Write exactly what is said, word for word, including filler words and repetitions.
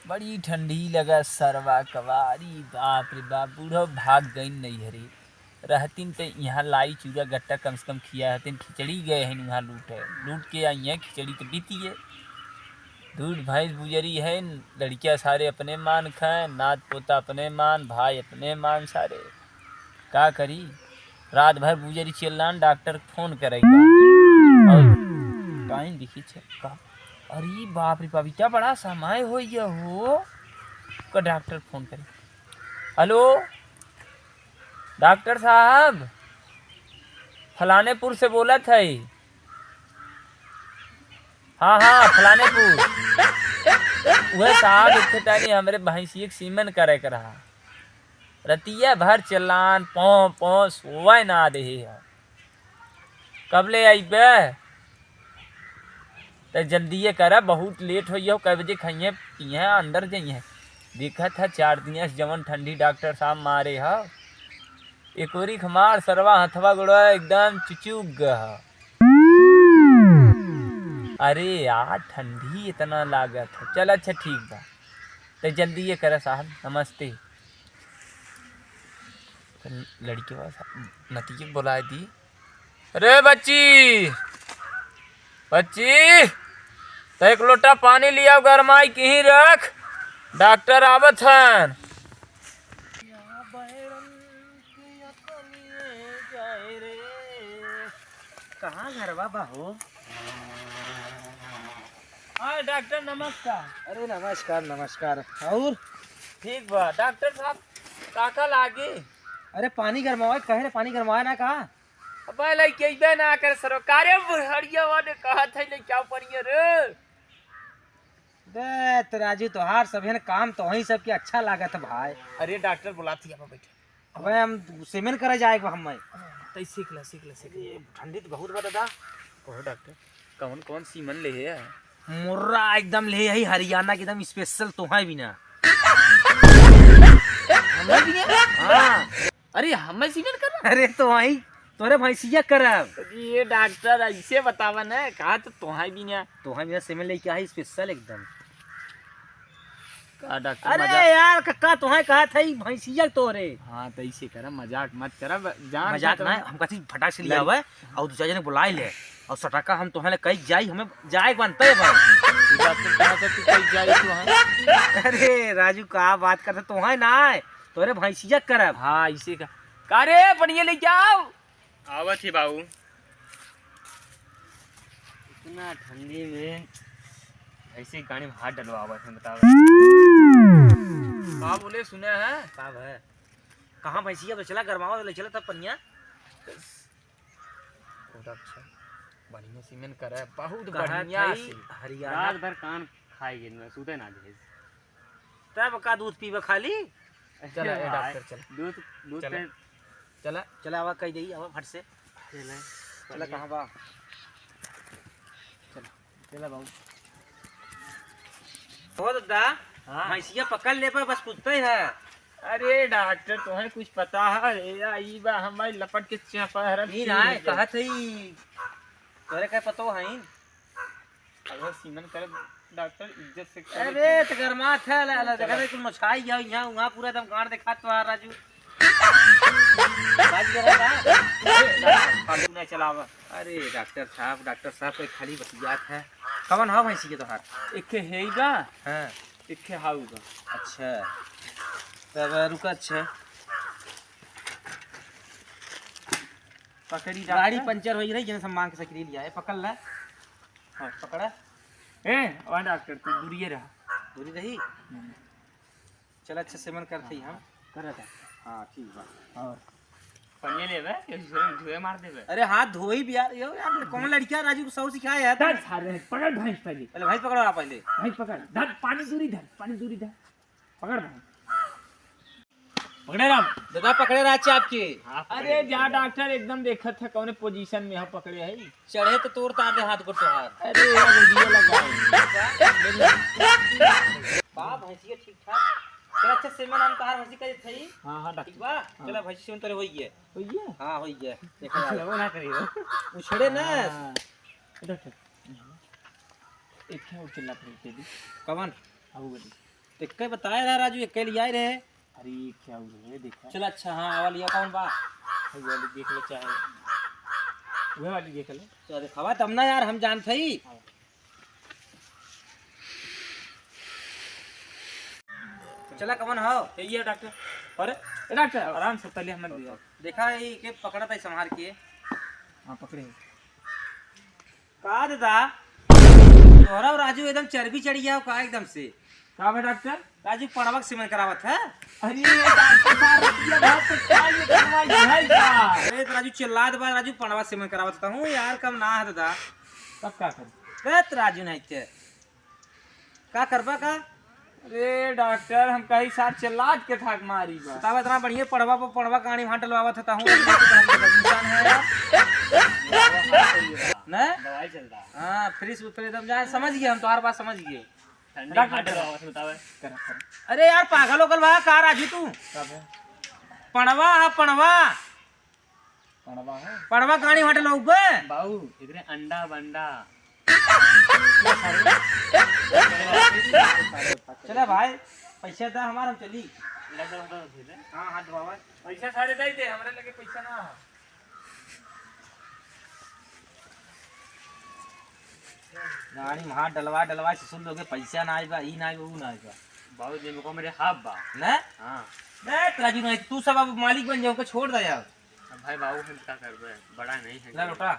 बड़ी ठंडी लगा सरवा कवारी, बाप रे बाप, बूढ़ो भाग गइन नैहरे। रहतिन त इहाँ लाई चूरा गट्टा कम से कम खिया हतिन, खिचड़ी गए हन उहाँ लूटे। लूट के आई हैं, खिचड़ी त बीती है। दूध भैंस बुजरी है, लड़किया सारे अपने मान खाएं, नात पोता अपने मान, भाई अपने मान सारे। का करी, रात भर बुजरी चिल्लान, डॉक्टर फोन करेगा। और टाइम देखी छक्का, अरे बाप रे बाप, इतना बड़ा समय हो गया हो, का डॉक्टर फोन करे। हेलो डॉक्टर साहब, फलानेपुर से बोलत है। हाँ हाँ, फलानेपुर। वह साहब, एक ठे तनी हमरे भैंसिया के सीमन करे के रहा। रतिया भर चिल्लान, पों पों, सोवे ना देहे है। कब ले आइबे? त जल्दिए करा, बहुत लेट होइए, कै बजे खइहें पिहें, अंदर जइहें। देखत है चार दिन से जवन ठंडी डॉक्टर साहब मारे ह, एकोरी खमार सरवा हथवा गोड़वा एकदम चुचुक गया ह। अरे यार, ठंडी इतना लागत है। चल अच्छा ठीक बा, त जल्दिए करा साहब, नमस्ते। त लड़के बा साहब, नतिये बुलाए दी। अरे बच्ची, बच्ची, त एक लोटा पानी लियाओ, गरमाई कहीं रख, डॉक्टर आवत हन। कहाँ घरवा बा हो? हाँ डॉक्टर नमस्कार। अरे नमस्कार नमस्कार। और ठीक बा डॉक्टर साहब, का का लागी? अरे पानी गरमावे कहे रे, पानी गरमावे ना का? अबे लइके अइबे ना करे सरवा। का रे बुढ़ड़िया वाले कहत है लइके आओ पनिया रे। बे तो राजू तोहार सभेन काम तोहई सबके अच्छा लागत है भाई। अरे डॉक्टर बुलाती है, बैठे। अबे हम सीमेन करे जाए के बा हम्मे। तै सीख ले, सीख ले, सीख ले। ये ठंडी तो बहुत बा दादा। कहो डॉक्टर, कौन कौन सीमन ले है? मुर्रा एकदम ले है हरियाणा के, एकदम स्पेशल तोहई बिना। हमें भी है? हाँ। अरे हमें सीमेन करब? अरे तोहई, तोरे भैंसिया करब। अरे ये डॉक्टर ऐसे बतावा ना, कहा तो तोहई बिना। तोहई बिना सीमेन लेके आई स्पेशल एकदम। का डॉक्टर अरे मजाक? यार कक्का तोहई कहा था ई भैंसिया तोरे। हाँ तो ऐसे करा, मजाक मत करा, ब-, जान मजाक का ना, तो हम कथी फटाक से लड़- लिया हुआ है और दो चार जने बुलाए ले और सटाका हम तोहई ले कही जाई, हमें जाए के बनता है भाई। ई बात तो कहा था तू कही जाई तो है। अरे राजू का बात करते तोहई ना है, तोरे भैंसिया करब। हाँ, इसे का। का रे, पनिया लेके आओ। आवत ही बाबू। इतना ठंडी में ऐसे गाड़ी में हाथ डलवावत है, बताओ। का बोले, सुने है? का है? कहाँ भैंसिया तो चला, गरमावा तो ले चला तब पनिया। बहुत अच्छा। बढ़िया सीमेन करे, बहुत कहा बढ़िया था से। हरियाणा रात भर कान खाए गिन में, सूते ना दे। तब का दूध पीबे खाली? चला, ए भाई, डॉक्टर, चला। दूध, दूध चला। पे चला। चला, आवा, कह देई, आवा, फट से। चला। चला, कहाँ बा? चला। चला, बाबू। ओ दादा, हाँ। भैंसिया पकड़ ले पर बस कुत्ते है। अरे डॉक्टर, तुम्हें कुछ पता है? ए, आ, ई बा हमारी लपट के चपहरा ई ना है, कहत है ई। तोरे का पतो है? अगर सीमन करे डॉक्टर इज्जत से करे अरे, तो। त गरमात है, ला, ला, चला। देखा दे, कुल नोचाई जाओ, यहाँ, वहाँ पूरा एकदम गांड देखात तो आ, राजू। बाज गया ना? फालतू ना चलावा। अरे, डॉक्टर साहब, डॉक्टर साहब, कोई खाली बतियात है। कवन हो भैंसी के तोहार? एक ठे हेई बा, हाँ। एक ठे हाउ बा। अच्छा। तब रुका, अच्छा। पकड़ी गाड़ी डॉक्टर। पंचर होई रही, जने से मांग के साइकिल लिया है, पकड़ ले। हाँ, पकड़ा। ए, वा डॉक्टर, तू दूरिये रहा। दूरी रही? हम्म। चल, अच्छा सेवन करते ही हम। हाँ, करत है। हाँ, ठीक बा। और पनिया लेबे, कि धुए, धुए मार देबे? अरे, हाथ धोई भी यार, यो यार, कौन लड़किया राजू को सौर सिखाया यार धर तूने? सारे, पकड़ भैंस पहले। पहले भैंस पकड़ो आप पहले। भैंस पकड़, धर, पानी दूरी धर, पानी दूरी धर। पकड़ भाई। पकड़े रहा, दादा पकड़े रहा चाप के। हाँ, अरे पकड़े, जा पकड़े। डॉक्टर एकदम देखत है कौने पोजीशन में है, पकड़े है। चढ़े तो तोड़ तार दे हाथ को तोहार। अरे यार, वीडियो लगाओ। बा भैंसिया ठीक ठाक। चल अच्छा सेमन हम तोहार भैंसी का थई। हाँ, हाँ, डॉक्टर। ठीक बा? हाँ। चला भैंसी सेमन तोरे होई गए। होई गए? हाँ, होई गए। देखा जाए। वो ना करियो। उछड़े ना। हाँ। डॉक्टर। एक है और चिल्ला पड़ी तेरी। कवन? अब वो बोली। तो कई बताए रहा राजू, एक कई लियाए रहे। अरे क्या हुआ है, देखा। चल अच्छा, हाँ, आवा लिया कौन बा? वही वाली देख ले चाहे, वही वाली देख ले। तो दिखावा तब ना यार, हम जानत हई। हाँ। चला, कौन हो? यही है डॉक्टर। अरे, ए डॉक्टर, आराम से पहले हमें दिया। देखा, ये के पकड़ा था, संभाल के। हाँ, पकड़े। का दादा, तोहरा और राजू एकदम चर्बी चढ़ गया हो का एकदम से? का बे डॉक्टर? राजू पड़वा के सेवन करावत है। अरे डॉक्टर साहब, ये बात तो क्या, ये करवाई है क्या? अरे तो राजू चिल्लात बा, राजू पड़वा सेवन करावत हूँ यार, कम ना है दादा। तब का करूँ? अरे तो राजू नहीं थे, का करबा का? अरे डॉक्टर, हम कहीं साथ चिल्लात के थाक मारी बा। बतावा, इतना बढ़िया पड़वा पर पड़वा कहानी वहाँ डलवावत था हूँ, इंसान है यार। ना? दवाई चलता। हाँ, फ्रिज पे एकदम जाए, समझ गए हम, तुम्हारी बात समझ गए। ठंडी डॉक्टर हाथ डलवावत बतावे। करा, करा। अरे यार, पागल होगल बा का राजू तू? का बे? पड़वा है, पड़वा। पड़वा है? पड़वा कहानी वहाँ डलवाऊ बे? बाऊ, एकरे अंडा बंडा। चला भाई, पैसा दा हमार, हम चली। हाँ, हाथ धोवा। पैसा सारे दे दे, हमरे लगे पैसा ना हो। गाड़ी में हाथ डलवा डलवा ससुर लोग के पैसा ना आइबा, ई ना आइबा, ऊ ना आइबा। बाबू जी, मेरे को मेरे हाफ बा। ना? हाँ। ना, राजू नहीं, तू सब अब मालिक बन जाओ, उनको छोड़ दे यार। अब भाई बाबू हम का करबे, बड़ा नहीं है। ला लोटा।